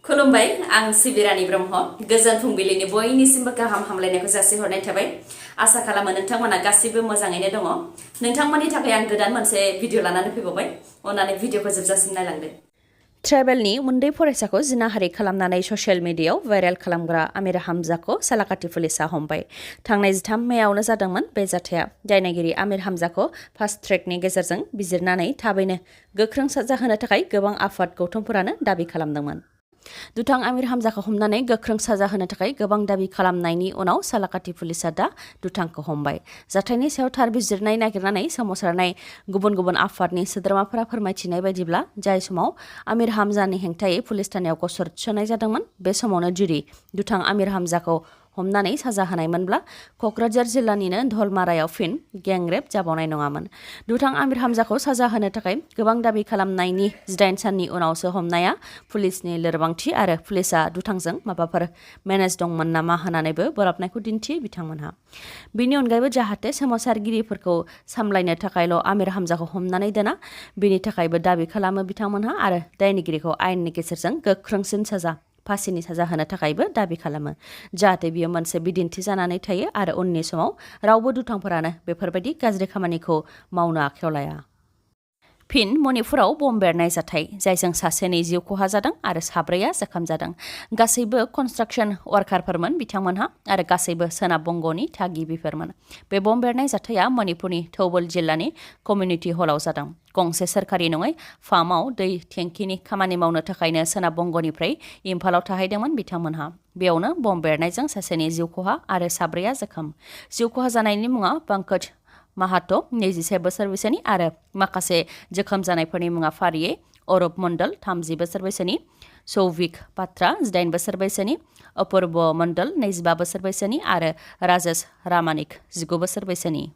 खुलुमबाय आं सिबिरानि ब्रह्म गोजोन फुंबिलिनि बयनिसिमबो गाहाम हामलायनायखौ जासिहरनाय थाबाय आसा खालामो नोंथांमोना गासिबो मोजाङैनो दङ नोंथांमोननि थाखाय आं गोदान मोनसे भिडिअ लानानै फैबावबाय अन्नानै भिडिअखौ जोबजासिम नायलांदो ट्राइबेलनि उन्दै फरायसाखौ जिनाहारि खालामनानै ससियेल मिडियायाव भाइरेल खालामग्रा आमिर हामजाखौ सालाकाटि पुलिसा हमबाय थांनाय 13 मेआवनो जादोंमोन बे जाथाया दायनिगिरि आमिर हामजाखौ फास्ट ट्रेकनि गेजेरजों बिजिरनानै थाबैनो गोख्रों साजा होनो थाखाय गोबां आफाद गौथुमफोरानो दाबि खालामदोंमोन दुथां आमिर हामजाखौ हमनानै गोख्रों साजा होनो थाखाय गोबां दाबि खालामनायनि उनाव सालाकाटि पुलिसा दा दुथांखौ हमबाय जाथायनि सायाव थार बिजिरनाय नागिरनानै सोमावसारनाय गुबुन गुबुन आफादनि सोद्रोमाफोरा फोरमायथिनाय बायदिब्ला जाय समाव आमिर हामजानि हेंथायै पुलिस थानायाव गसर थिसननाय जादोंमोन बे समावनो जुदि दुथां आमिर हामजाखौ हमनानै साजा होनायमोनब्ला कक्राझार जिल्लानिनो धलमारायाव फिन गेंरेप जाबावनाय नङामोन दुथां आमिर हामजाखौ साजा होनो थाखाय गोबां दाबि खालामनायनि 18 साननि उनावसो हमनाया पुलिसनि लोरबांथि आरो पुलिसा दुथांजों माबाफोर मेनेज दंमोन नामा होननानैबो बोराबनायखौ दिन्थियो बिथांमोनहा बिनि अनगायैबो जाहाथे सोमावसारगिरिफोरखौ सामलायनो थाखायल' आमिर हामजाखौ हमनानै दोना बिनि थाखायबो दाबि खालामो बिथांमोनहा आरो दायनिगिरिखौ आयेननि गेजेरजों गोख्रोंसिन साजा फासिनि साजा होनो थाखायबो दाबि खालामो जाहाथे बियो मोनसे बिदिन्थि जानानै थायो आरो उननि समाव रावबो दुथांफोरानो बेफोरबायदि गाज्रि खामानिखौ मावनो आखायाव लाया फिन मणिपुराव बम बेरनाय जाथाय जायजों सासेनि जिउ खहा जादों आरो साब्रैया जखम जादों गासैबो कन्स्ट्राक्शन वार्कारफोरमोन बिथांमोनहा आरो गासैबो सोनाब बंग'नि थागिबिफोरमोन बे बम बेरनाय जाथाया मणिपुरनि थौबल जिल्लानि कमिउनिटि हलाव जादों गंसे सोरखारि नङै फार्माव दै टेंकिनि खामानि मावनो थाखायनो सोनाब बंग'निफ्राय इम्फालाव थाहैदोंमोन बिथांमोनहा बेयावनो बम बेरनायजों सासेनि जिउ खहा आरो साब्रैया जखम जिउ खहा जानायनि मुङा पंकज माहातो 27 बोसोर बैसोनि आरो माखासे जखम जानायफोरनि मुङा फारियै अरूप मण्डल 30 बोसोर बैसोनि सौविक पात्रा 18 बोसोर बैसोनि अपूर्व मण्डल 25 बोसोर बैसोनि आरो राजेश रामानिक 19 बोसोर बैसोनि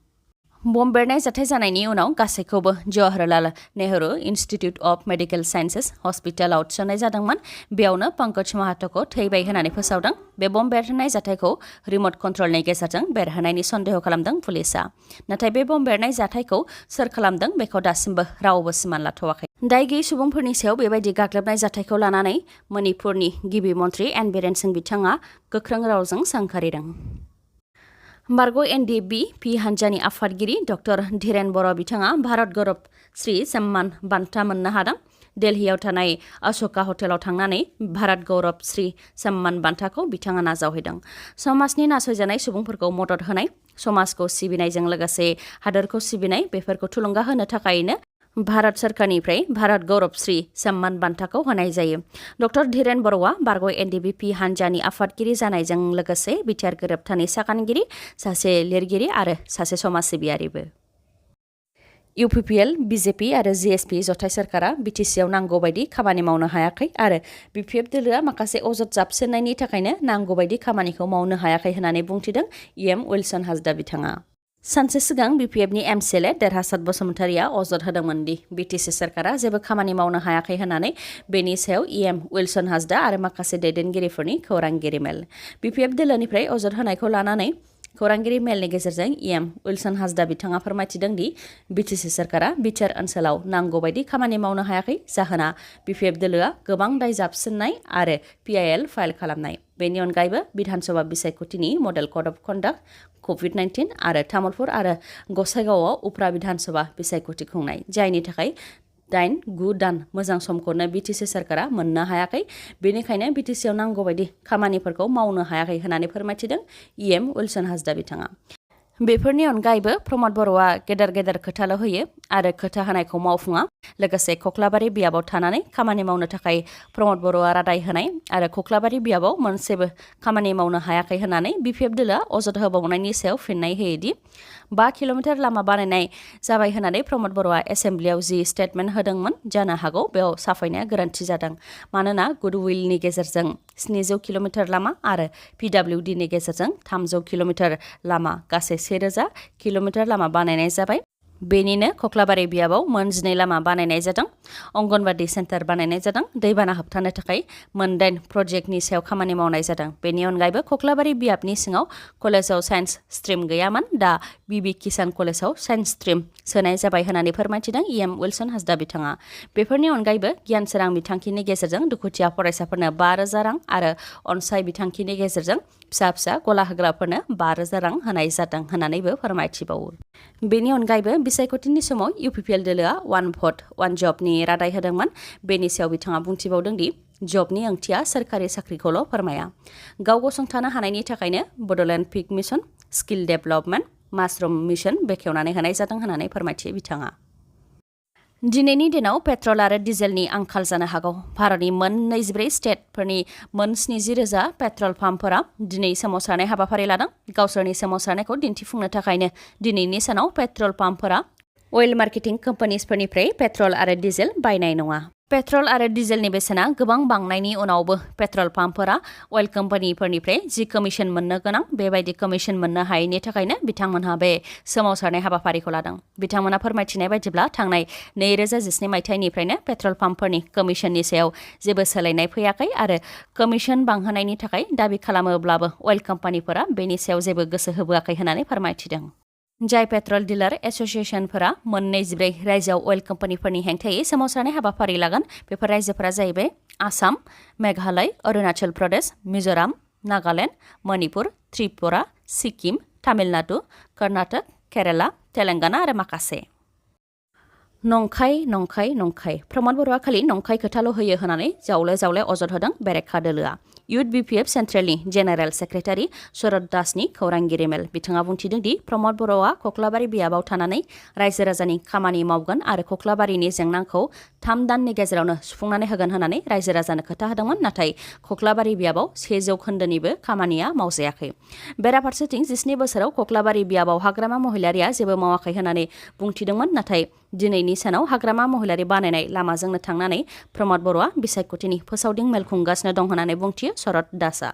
बम बेरनाय जाथाय जानायनि उनाव गासैखौबो Jawaharlal Nehru institute of medical sciences हस्पिटालाव थिसननाय जादोंमोन बेयावनो पंकज माहातोखौ थैबाय होननानै फोसावदों बे बम बेरहोनाय जाथायखौ रिमट कन्ट्रलनि गेजेरजों बेरहोनायनि सन्देह खालामदों पुलिसा नाथाय बे बम बेरनाय जाथायखौ सोर खालामदों बेखौ दासिमबो रावबो सिमान लाथ'वाखै दाय गैयै सुबुंफोरनि सायाव बेबायदि गाग्लोबनाय जाथायखौ लानानै मणिपुरनि गिबि मन्त्रि एन बीरेन सिंह बिथाङा गोख्रों रावजों सोंखारिदों बारग' एनडिबि पि हान्जानि आफादगिरि डक्टर धीरेन बर' बिथाङा भारत गौरव श्री सम्मान बान्था मोननो हादों दिल्लीयाव थानाय अशोका हटेलाव थांनानै भारत गौरव श्री सम्मान बान्थाखौ बिथाङा नाजावहैदों समाजनि नासयजानाय सुबुंफोरखौ मदद होनाय समाजखौ सिबिनायजों लोगोसे हादोरखौ सिबिनाय बेफोरखौ थुलुंगा होनो थाखायनो भारत सरकारनिफ्राय भारत गौरव श्री सम्मान बान्थाखौ होनाय जायो डक्टर धीरेन बर'आ बारग' एनडिबिपि हान्जानि आफादगिरि जानायजों लोगोसे बिटिआर गोरोबथानि सागानगिरि सासे लिरगिरि आरो सासे समाज सिबियारिबो इउपिपिएल बिजेपि आरो जिएसपि जथाय सोरखारा बिटिसिआव नांगौ बायदि खामानि मावनो हायाखै आरो बिपिएफ दोलोआ माखासे अजद जाबसिननायनि थाखायनो नांगौ बायदि खामानिखौ मावनो हायाखै होननानै बुंथिदों इएम उइलसन हाजदा बिथाङा सानसे सिगां बिपिएफनि एमसिएलए देरहासात बसुमतारिया अजद होदोंमोन दि बिटिसि सरकारा जेबो खामानि मावनो हायाखै होननानै बेनि सायाव इएम उइलसन हाजदा आरो माखासे दैदेनगिरिफोरनि खौरांगिरि मेल बिपिएफ दोलोनिफ्राय अजद होनायखौ लानानै खौरांगिरि मेलनि गेजेरजों इएम उइलसन हाजदा बिथाङा फोरमायथिदों दि बिटिसि सरकारा बिटिआर ओनसोलाव नांगौ बायदि खामानि मावनो हायाखै जाहोना बिपिएफ दोलोआ गोबां दाय जाबसिननाय आरो पिआइएल फाइल खालामनाय बेनि अनगायैबो बिधानसभा बिसायख'थिनि मडेल कड अफ कन्डाक्ट कभिड-19 आरो तामुलपुर आरो गसाइगावआव उफ्रा बिधानसभा बिसायख'थि खुंनाय जायनि थाखाय 8-9 दान मोजां समखौनो बिटिसि सरकारा मोननो हायाखै बेनिखायनो बिटिसिआव नांगौ बायदि खामानिफोरखौ मावनो हायाखै होननानै फोरमायथिदों इएम उइलसन हाजदा बिथाङा बेफोरनि अनगायैबो प्रमद बर'आ गेदेर खोथाल' होयो आरो खोथा होनायखौ मावफुङा लोगोसे खख्लाबारि बियाबाव थानानै खामानि मावनो थाखाय प्रमद बर'आ रादाय होनाय आरो खख्लाबारि बियाबाव मोनसेबो खामानि मावनो हायाखै होननानै बिपिएफ दोलोआ अजद होबावनायनि सायाव फिननाय होयोदि 5 किल'मिटार लामा बानायनाय जाबाय होननानै प्रमद बर'आ एसेम्ब्लियाव जि स्टेटमेन्ट होदोंमोन जानो हागौ बेयाव साफायनाया गोरोन्थि जादों मानोना गुडविलनि गेजेरजों 700 किल'मिटार लामा आरो पिडब्लिउडिनि गेजेरजों 300 किल'मिटार लामा गासै 1000 किल'मिटार लामा बानायनाय जाबाय बेनिनो खख्लाबारि बियाबाव मोन 12 लामा बानायनाय जादों। अंगनबादि सेन्टार बानायनाय जादों। दैबाना होबथानो थाखाय मोन 8 प्रजेक्टनि सायाव खामानि मावनाय जादों। बेनि अनगायैबो खख्लाबारि बियाबनि सिङाव कलेजाव साइन्स स्ट्रिम गैयामोन। दा बिबि किसान कलेजाव साइन्स स्ट्रिम सोनाय जाबाय होननानै फोरमायथिदों इएम उइलसन हासदा बिथाङा। बेफोरनि अनगायैबो गियान सोरां बिथांखिनि गेजेरजों दुखुथिया फरायसाफोरनो 5,000 रां आरो अनसाय बिथांखिनि गेजेरजों फिसा फिसा गला होग्राफोरनो 5,000 रां होनाय जादों होननानैबो फोरमायथिबावो। बेनि अनगायैबो बिसायख'थिनि समाव इउपिपिएल दोलोआ 1 भट 1 जबनि रादाय होदोंमोन। बेनि सायाव बिथाङा बुंथिबावदों दि जबनि ओंथिया सोरखारि साख्रिखौल' फोरमाया। गाव गसंथानो हानायनि थाखायनो Bodoland pig mission, skill development, mushroom mission बेखेवनानै होनाय जादों होननानै फोरमायथियो बिथाङा। दिनैनि दिनाव पेट्रल आरो डिजेलनि आंखाल जानो हागौ। भारतनि मोन 24 स्टेटफोरनि मोन 70,000 पेट्रल पाम्पफोरा दिनै सोमावसारनाय हाबाफारि लादों। गावसोरनि सोमावसारनायखौ दिन्थिफुंनो थाखायनो दिनैनि सानाव पेट्रल पाम्पफोरा अइल मार्केटिं कम्पानिसफोरनिफ्राय पेट्रल आरो डिजेल बायनाय नङा। पेट्रल आरो डिजेलनि बेसेना गोबां बांनायनि उनावबो पेट्रल पाम्पफोरा अइल कम्पानिफोरनिफ्राय जि कमिसन मोननो गोनां बेबायदि कमिसन मोननो हायैनि थाखायनो बिथांमोनहा बे सोमावसारनाय हाबाफारिखौ लादों। बिथांमोना फोरमायथिनाय बायदिब्ला थांनाय 2017 मायथाइनिफ्रायनो पेट्रल पाम्पफोरनि कमिसननि सायाव जेबो सोलायनाय फैयाखै आरो कमिसन बांहोनायनि थाखाय दाबि खालामोब्लाबो अइल कम्पानिफोरा बेनि सायाव जेबो गोसो होबोआखै होननानै फोरमायथिदों। जाय पेट्रल डिलार एस'सिएशनफोरा मोन 24 रायजोआव अइल कम्पानिफोरनि हेंथायै सोमावसारनाय हाबाफारि लागोन बेफोर रायजोफोरा जाहैबाय आसाम, मेघालय, अरुणाचल प्रदेश, मिज'राम, नागालेण्ड, मणिपुर, त्रिपुरा, सिक्किम, तामिलनाडु, कर्नाटक, केराला, तेलेंगाना आरो माखासे। नंखाय नंखाय नंखाय प्रमद बर'आ खालि नंखाय खोथाल' होयो होननानै जावले जावले अजद होदों बेरेखा दोलोआ। इउथ BPF सेन्ट्रेलनि जेनेरेल सेक्रेटारि शरद दासनि खौरांगिरि मेल। बिथाङा बुंथिदों दि प्रमद बर'आ खख्लाबारि बियाबाव थानानै रायजो राजानि खामानि मावगोन आरो खख्लाबारिनि जेंनाखौ 3 दाननि गेजेरावनो सुफुंनानै होगोन होननानै रायजो राजानो खोथा होदोंमोन। नाथाय खख्लाबारि बियाबाव 100% खामानिया मावजायाखै। बेराफारसेथिं 17 बोसोराव खख्लाबारि बियाबाव हाग्रामा महिलारिया जेबो मावाखै होननानै बुंथिदोंमोन। नाथाय दिनैनि सानाव हाग्रामा महिलारि बानायनाय लामाजोंनो थांनानै प्रमद बर'आ बिसायख'थिनि फोसावदिं मेल खुंगासिनो दं होननानै बुंथियो शरद दासआ।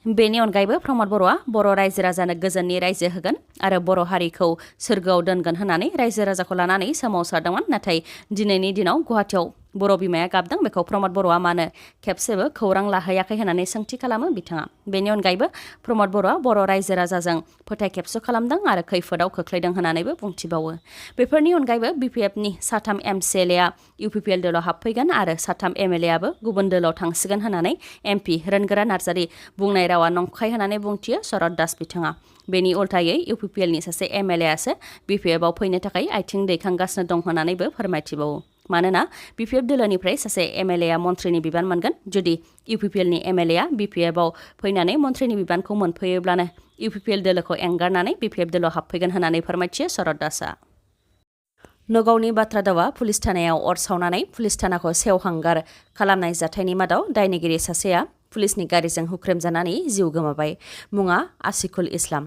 बेनि अनगायैबो प्रमद बर'आ बर' रायजो राजानो गोजोननि रायजो होगोन आरो बर' हारिखौ सोरगोआव दोनगोन होननानै रायजो राजाखौ लानानै सोमावसारदोंमोन। नाथाय दिनैनि दिनाव गुवाहाटियाव बर' बिमाया गाबदों बेखौ प्रमद बर'आ मानो खेबसेबो खौरां लाहैयाखै होननानै सोंथि खालामो बिथाङा। बेनि अनगायैबो प्रमद बर'आ बर' रायजो राजाजों फोथायखेबस' खालामदों आरो खैफोदाव खोख्लैदों होननानैबो बुंथिबावो। बेफोरनि अनगायैबो BPFनि 3 MCLAआ UPPL दोलाव हाबफैगोन आरो 3 MLAआबो गुबुन दोलाव थांसिगोन होननानै MP रोनगोरा नार्जारि बुंनाय रावा नंखाय होननानै बुंथियो शरद दास बिथाङा। बेनि उल्थायै UPPLनि सासे MLAआसो BPFआव फैनो थाखाय आथिं दैखांगासिनो दं होननानैबो फोरमायथिबावो। मानोना BPF दोलोनिफ्राय सासे MLAआ मन्थ्रिनि बिबान मोनगोन। जुदि UPPLनि MLAआ BPFआव फैनानै मन्थ्रिनि बिबानखौ मोनफैयोब्लानो UPPL दोलोखौ एंगारनानै BPF दोलोआव हाबफैगोन होननानै फोरमायथियो शरद दासआ। नगावनि बाथ्रा दावा पुलिस थानायाव अर सावनानै पुलिस थानाखौ सेवहांगार खालामनाय जाथायनि मादाव दायनिगिरि सासेया पुलिसनि गारिजों हुख्रेमजानानै जिउ गोमाबाय। मुङा आसिकुल इस्लाम।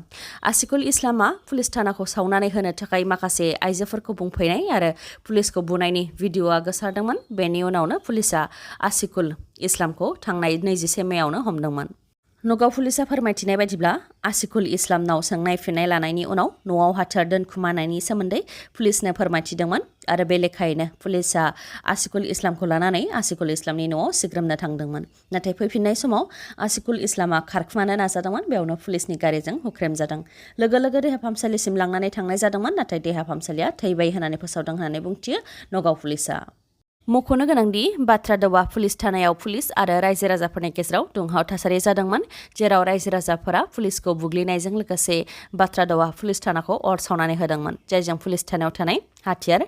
आसिकुल इस्लामा पुलिस थानाखौ सावनानै होनो थाखाय माखासे आइजोफोरखौ बुंफैनाय आरो पुलिसखौ बुनायनि भिडिअ'आ गोसारदोंमोन। बेनि उनावनो पुलिसआ आसिकुल इस्लामखौ थांनाय 21 मेआवनो हमदोंमोन। नगाव पुलिसआ फोरमायथिनाय बायदिब्ला आसिकुल इस्लामनाव सोंनाय फिननाय लानायनि उनाव न'आव हाथियार दोनखुमानायनि सोमोन्दै पुलिसनो फोरमायथिदोंमोन आरो बे लेखायैनो पुलिसआ आसिकुल इस्लामखौ लानानै आसिकुल इस्लामनि न'आव सिग्रोमनो थांदोंमोन। नाथाय फैफिननाय समाव आसिकुल इस्लामा खारखुमानो नाजादोंमोन। बेयावनो पुलिसनि गारिजों हुख्रेमजादों। लोगो लोगो देहा फाहामसालिसिम लांनानै थांनाय जादोंमोन। नाथाय देहा फाहामसालिया थैबाय होननानै फोसावदों होननानै बुंथियो नगाव पुलिसआ। मख'नो गोनांदि बाथ्रा दावा पुलिस थानायाव पुलिस आरो रायजो राजाफोरनि गेजेराव दुंहाव थासारि जादोंमोन। जेराव रायजो राजाफोरा पुलिसखौ बुग्लिनायजों लोगोसे बाथ्रा दावा पुलिस थानाखौ अर सावनानै होदोंमोन। जायजों पुलिस थानायाव थानाय हाथियार,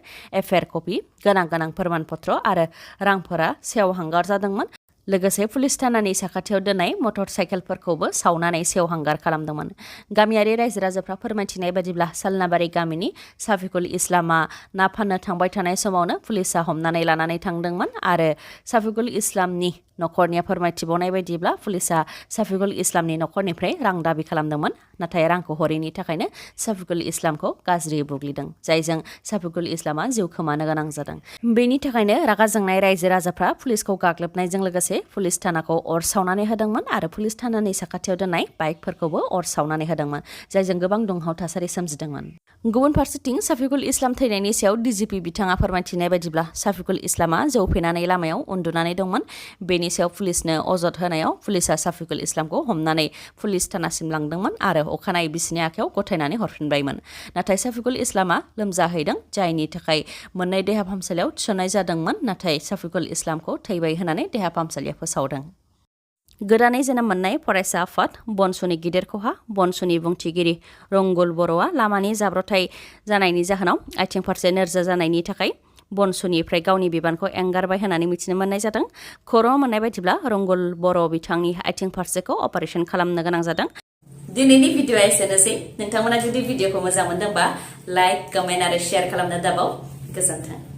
FIR कपि, गोनां फोरमान पत्र आरो रांफोरा सेवहांगार जादोंमोन। लोगोसे पुलिस थानानि साखाथियाव दोननाय मटर साइकेलफोरखौबो सावनानै सेवहांगार खालामदोंमोन। गामियारि रायजो राजाफ्रा फोरमायथिनाय बायदिब्ला सालनाबारि गामिनि साफिकुल इस्लामा ना फाननो थांबाय थानाय समावनो पुलिसआ हमनानै लानानै थांदोंमोन आरो साफिकुल इस्लामनि नखरनिया फोरमायथिबावनाय बायदिब्ला पुलिसआ साफिकुल इस्लामनि नखरनिफ्राय रां दाबि खालामदोंमन। नाथाय रांखौ हरैनि थाखायनो साफिकुल इस्लामखौ गाज्रियै बुग्लिदों। जायजों साफिकुल इस्लामा जिउ खोमानो गोनां जादों। बेनि थाखायनो रागा जोंनाय रायजो राजाफ्रा पुलिसखौ गाग्लोबनायजों लोगोसे लोगोसे पुलिस थानाखौ अर सावनानै होदोंमोन आरो पुलिस थानानि साखाथियाव दोननाय बाइकफोरखौबो अर सावनानै होदोंमोन जायजों गोबां दुंहाव थासारि सोमजिदोंमोन। गुबुन फारसेथिं साफिकुल इस्लाम थैनायनि सायाव DGP बिथाङा फोरमायथिनाय बायदिब्ला साफिकुल इस्लामा जौ फेनानै लामायाव उन्दुनानै दंमोन। बेनि सायाव पुलिसनो अजद होनायाव पुलिसा साफिकुल इस्लामखौ हमनानै पुलिस थानासिम लांदोंमोन आरो अखानायै बिसिनि आखायाव गथायनानै हरफिनबायमोन। नाथाय साफिकुल इस्लामा लोमजाहैदों जायनि थाखाय मोननै देहा फाहामसालियाव थिसननाय जादोंमोन नाथाय साफिकुल इस्लामखौ थैबाय होननानै देहा फाहामसालिया फोसावदों। गोदानै जोनोम मोननाय फरायसा आफाद बनसुनि गिदिर खहा बनसुनि बुंथिगिरि रंगुल बर'आ लामानि जाब्रथाय जानायनि जाहोनाव आथिं फारसे नोरजिया जानायनि थाखाय बनसुनिफ्राय गावनि बिबानखौ एंगारबाय होननानै मिथिनो मोननाय जादों। खौराङाव मोननाय बायदिब्ला रंगुल बर' बिथांनि आथिं फारसेखौ अपारेसन खालामनो गोनां जादों। दिनैनि भिडिअ'आ एसेनोसै। नोंथांमोना जुदि भिडिअ'खौ मोजां मोनदोंबा लाइक, कमेन्ट आरो शेयार खालामनो दाबाव। गोजोन्थों।